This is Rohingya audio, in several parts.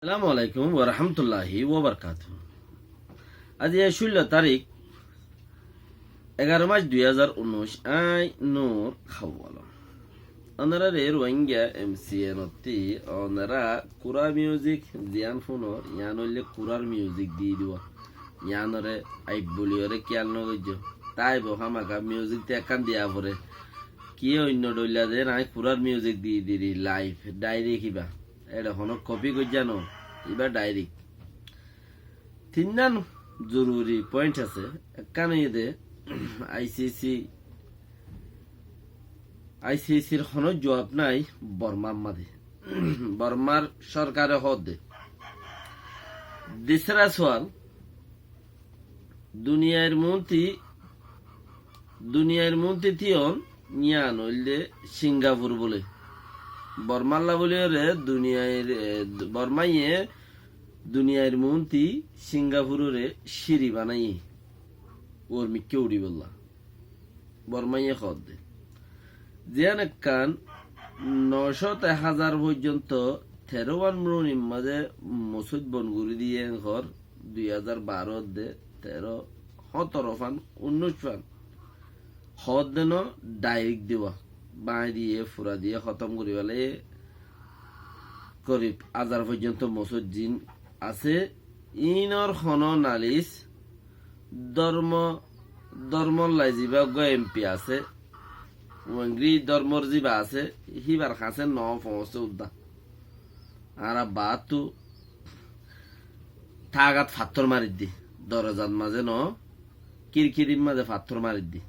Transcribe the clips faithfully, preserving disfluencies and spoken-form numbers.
Assalamu alaikum wa rahmatullahi wa barakatuhu. Aijja cúllo tarík, egaro mac dui házar unnúic, añí Nur Hawal. Ónorare Rohingya M C N ottí ónora kúrar music ziyán fúnor, yián óilde kúrar music di diba. Yiánore aib buli óre kiyal no goijjó. Táibo hámaka music to ekkán diya fore. Ki oinno dhoilla de nai kúrar music di diri live, direct íba. Eçe honó copy goijjá no, íba direct. Tinnán zoruri point asé. Ekkán óiye de I C C, I C C r honó juab nái Bormar mazé. Bormar sorkare hoó de. Dusra sual, duniyair muúnti, duniyair muúnti tíyon yián óilde Singapur bóle. Bormalla bóli óre duniyair, e, Bormaye duniyair muúnti Singapurore círi banaiyé. Uor mikká uçíbolla. Bormaye hoó de. Ziyán ekkán no cót ek házar foijjonto teró wan mrunir mazé mosóid bon gorí diyé en hoór, dui házar baró de, teró, hótoro fan, unnúic fan. Hoó de no, direct diba. Báñgi diyé, fura diyé, hótom gorí félaiye. Korib házar foijjonto mosóid zin asé, inor honó nalis, dormo, dormolla zibá uggwá M P asé, Wengri dormor zibá asé, híbar hañsé no foóñse uddá. Añára baáttu tágat fattór mariddi, dorozat mazé no, kirkirir mazé fattór mariddi.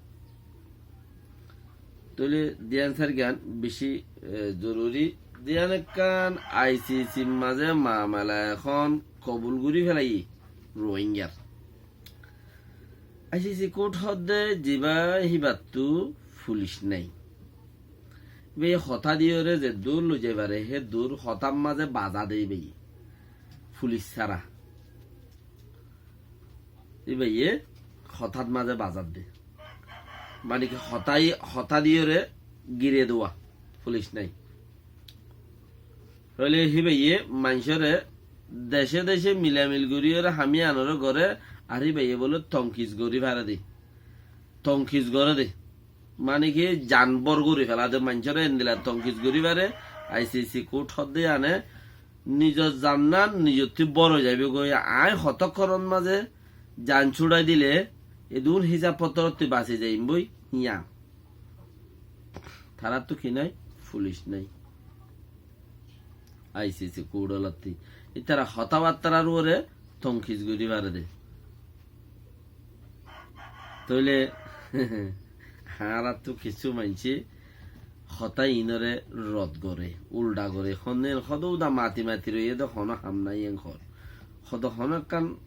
Tóile diyan sárgan bicí, e, zoruri. Diyan ekkán I C C r mazé mamela ehón kobul gorí félaiye Rohingyar. I C C court hoó de zibá híbattu fulic nái. Íbaye hotá diyóre zeddúr loi zai fare, héddúr hotár mazé bazá de íbaye. Fulic sára. Íbaye hotát mazé bazár de. Mani ki hotá, hotá diyóre gire duwa, fulic nái. Tóile híbaye maincóre decé decé milamil goríyore ham yiánoré goré, ar híbaye bóle tonkis gorí fare de. Tonkis goré de. Mani ki zanbor gorí féla de maincóre endilla tonkis gorí fare, I C C court hoó de yiáne nizor zan nan nizottú boro zaibo goi. Añí hotókkoror mazé zan cúçai dile edún hísab fotorottú basi zaiyum boi yián. Taráttu ki nái? Fulic nái. I C C court olattú. Ítara hotábattárar uore tonkis gorí fare de. Tóile añárattu kissú maincé hotá inoré rod goré, uldha goré. Honné hodó uda mati mati roiyé de honó ham nái en hoór. Hodó honó ekkán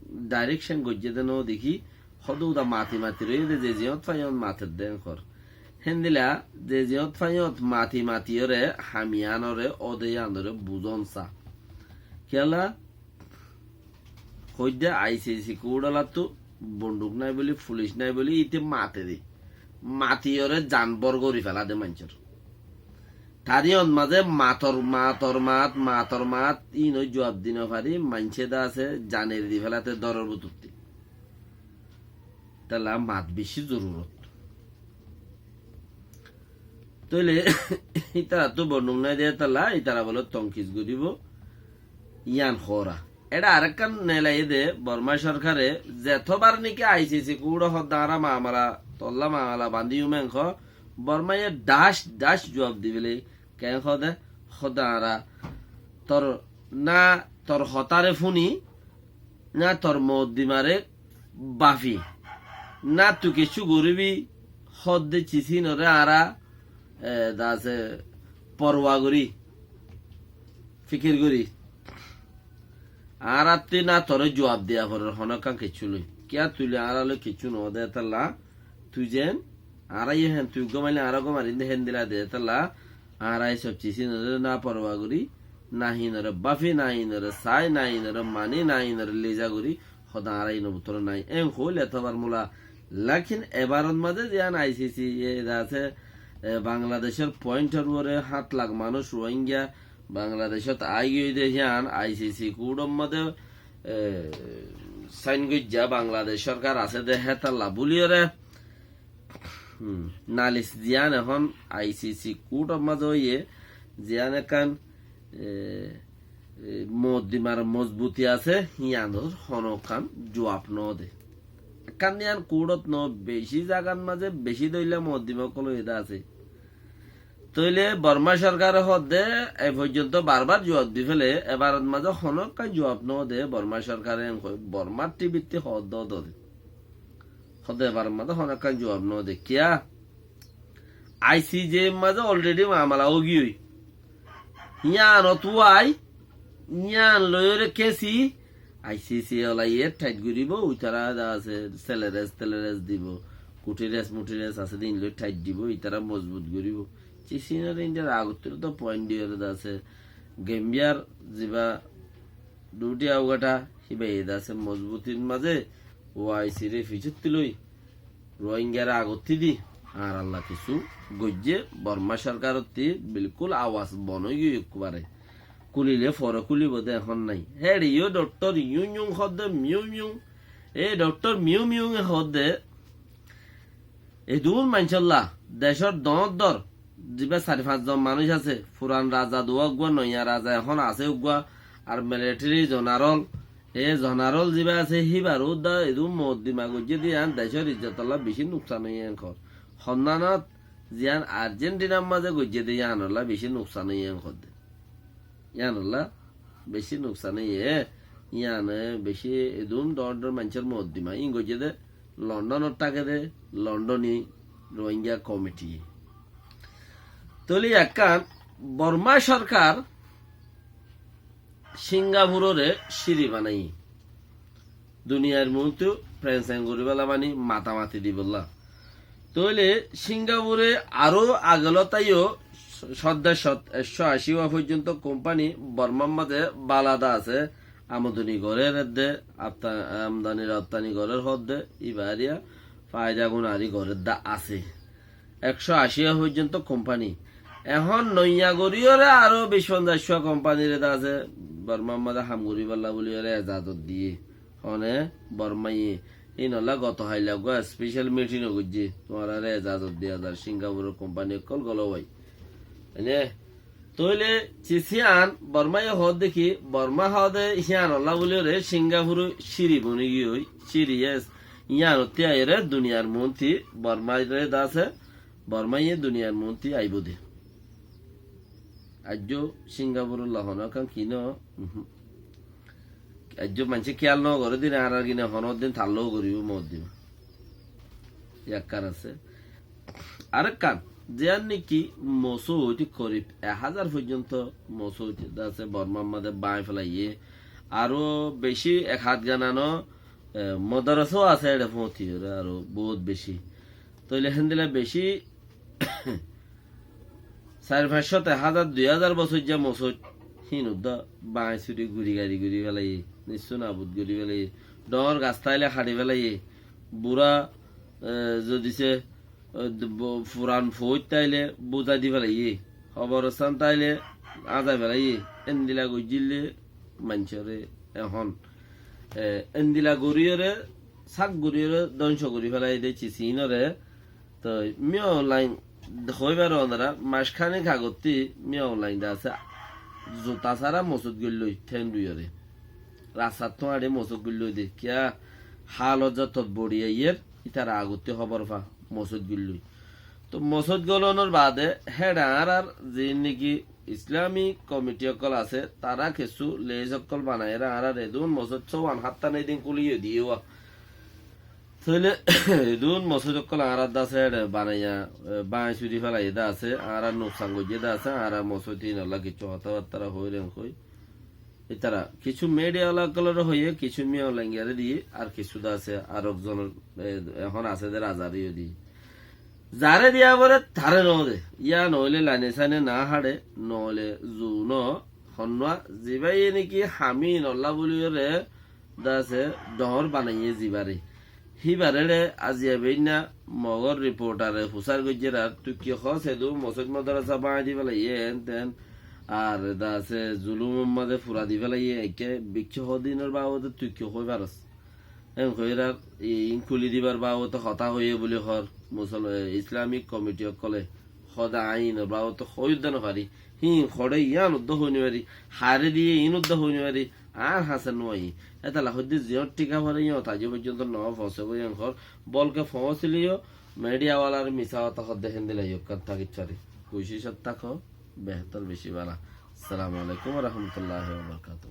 direction goijjé de no dekí, hodó uda mati mati roiyé de ze ziyót faiyót mater de en hoór. Héndilla ze ziyót faiyót mati mati óre ham yiánoré óde yiánoré buzón sa. Kiyólla hoóidde I C C court olattú bonduk nái bóli, fulic nái bóli, íte mate de. Matiyóre zanbor gorí féla de maincór. Tariyót mazé mator, mator mat, mator mat, íno juab di no fari, maincé de asé, zan eri di félaite doror bútottí. Talla mat bicí zorurot. Tóile ítarattú bonduk nái de talla, ítara bóle tonkis goríbo, yián hoóra. Eçe arekkán nelaiyé de Borma sorkare, zetobar niki I C C court ot hoó de añára mamela, tolla mamela bandiyum en hoó, Bormaye dhac dhac juab di félaiye. Keén hoó de, hoó de añára tor, na tor hotáre fúni, na tor moddimare bafi, na tui kessú goríbi, hoó de cisínoré añára, e, dase porwa gorí, fikir gorí. Añárattú na toré juab diya forer honókkan kessú loi. Kiyá tui loi añára loi kessú noó de talla, tui zen, añára yó hen tui gó maile añára gó marim de héndilla de talla, añára e sob cisínoré na porwa gorí, na hínoré bafi, na hínoré sai, na hínoré mani, na hínoré liza gorí, hoó de añára ínor bútore nái. En hoóil etobar mula. Lekin ebarot mazé ziyán I C C e de asé, e, Bangladecór pointor uore háñt lak manúic Rohingya Bangladecót aigiyói de híyan ICC kuthor mazé, e, sain goijjá Bangladec sorkar asé de hétalla buliyóre, hmm, nalis ziyán ehón ICC kuthor mazé óiye, ziyán ekkán, e, e, moddimar mozbuti asé, híyanor honókkán juab node. Ekkán ziyán kuthot no, beci zagar mazé, beci dóilla moddima ókkol óiye de asé. Tóile Bormá sorkare hoódde e foijjonto barbar juab di féle, ebarot mazé honókkán juab node Bormá sorkare, en hoi Bormár TVttí hoódde, hoódde. Hoódde ebarot mazé honókkán juab node. Kiyá? ICJ mazé already mamala óigiyói. Yíanot uai, yían loiyóre kési, ICC ola iye thait goríbo, uitara de asé, seleres teleres dibo, kutires mutires asé de ín loi thait dibo, itara mozbut goríbo. Cisinore Indiar agottú to point diyóre de asé, Gambiyar ziba duti augata, híba iye de asé mozbutir mazé, OIC re fiçottí loi, Rohingyare agottí di, añáralla kissú goijjé, Bormá sorkarottí bilkúl awas bon óigiyói ekkubare. Kulile fore kulibo de, ehón nai. Héçe yó Doctor Yun Yung hoódde, Myung Myung. E Doctor Myung Myung e hoódde, edún maincólla, decór doóñr doóñr, ziba sair fañs zon manúic asé, furan raza duwa uggúa, noiya raza ehón asé uggúa, ar military zonarol, e zonarol ziba asé, híbar uddá edún moddima goijjé de yían decór izzotolla bicí nuksan óiye en hoór. Honnánot ziyán Arjentinar mazé goijjé de yíanolla bicí nuksan óiye en hoódde. Yíanolla bicí nuksan óiye, yíane bicí edún doóñr doóñr maincór moddima. Ín goijjé de Londonot táke de Londoni Rohingya komiti. Tóile ekkán Bormá sorkar Singapurore círi banaiyé. Duniyair muúntu prensen goríbolla mani matamati dibolla. Tóile Singapure aró agelótaiyó sodde sod, ekcó ací wá foijjonto kompani Bormar mazé bála de asé, amodoni gorér edde, apta-, amdani raptani gorér hoódde, íba ariya faida gunari gorér de asé. Ekcó ací foijjonto kompani. Ehón noiya goríyore aró bic fonzaiccúa kompanire de asé, Bormar mazé ham goríbolla buliyore ezazot diyé. Hone Bormaye. Ínolla goto hailla uggúa special meeting o goijjé. Tuáñrare ezazot diya zar, Singapuror kompani ókkol golo wai. Ene, tóile ci-, cíyan Bormaye hoódde ki, Borma hoóde cíyanolla buliyore Singapuro círi boni giyói, círi es. Yíanottí aiyóre duniyar muúnti Bormaire de asé, Bormaye duniyar muúnti aibó de. Aijjó Singapuror loi honó ekkán ki no, uhum. Aijjó maincé kiyal no goré dine, añárar gine honó din talló goríbo moddima. Yakkar asé. Arekkán, ziyán niki mosóit korib ek házar foijjonto mosóit de asé Bormar mazé báñgi felaiyé. Aró bicí ek hát ganano, e, modarasó asé eçe foóñti, aró bout bicí. Tóile héndilla bicí sair fañs cót, ek házar, dui házar bosóijja mosóit híin uddá báñgi suri guri gari guri felaiyé, nissú nabud guri felaiyé, dhoóñr gas táile haçi felaiyé, bura, e, zodi se, e, d-, bo-, furan foóit táile buzai di felaiyé, hoborostán táile azai felaiyé, endilla goijjíle maincóre ehón, e, endilla goríyore, sak goríyore dóngco gorí felaiyé de ci-, ciínore, Toi Min Aung Hlaing hoibar onora, mac khanek agottí Min Aung Hlaing de asé zuta sára mosót goillói, théng duiyóre. Rastattú añçi mosót goillói de. Kiyá halot zottót bori aiyér, ítara agottí hóbor fa mosót goillói. Toi mosót golonor baade héçe añárar ziín niki Islami komiti ókkol asé, tará kessú leis ókkol banaiyóre añárar edún mosót sówan háttán edin kúliyoi diyé wá. Tóile edún mosóit ókkol añárar de asé, eçe banaiya, e, báñgi suri felaiyé de asé, añárar nuksan goijjé de asé, añárar mosóit híinolla kessú hotábattara hoóir en hoi. Ítara kessú midiya ola ókkolore hoiyé, kessú Min Aung Hlaing ore diyé, ar kessú de asé, ar ekzonor, e, ehón asé de razareyó diyé. Zare diya fore tare no de, yá noóile laine saine na haçe, noóile zu no, honnúa, zibáye niki ham híinolla buliyóre, de asé, dhoóñr banaiyé zibáre. Híbaré eçe aziya beinna Mogor riportare fusár goijjér ar, tui ki hoós, edún mosóit modarasa báñgi di felaiyé, en ten. Ar eda asé zulumor mazé fura di félaiye, ekká bikká hodinor babote tui ki hoi faros? En hoirar, iín kúli dibar babote hotá hoiye buli hoór, musol-, e, Islamic Committee ókkole hoóde aññí iínor babote hoi uddá no fari, híin hoçé yían uddá hoi no fari, hare diye iín uddá hoi no fari, añár hañsé no aiyé. Étalla hoiddé ziyót thíka fore yían tazi foijjonto no foóñse goi en hoór, bolke foóñsileyó, media walar misá hotá hoódde héndilla yókkan tákit fari. Kucicot táko, behétor bicí bála. Assalamu alaikum wa rahmatullahi wa barakatuhu.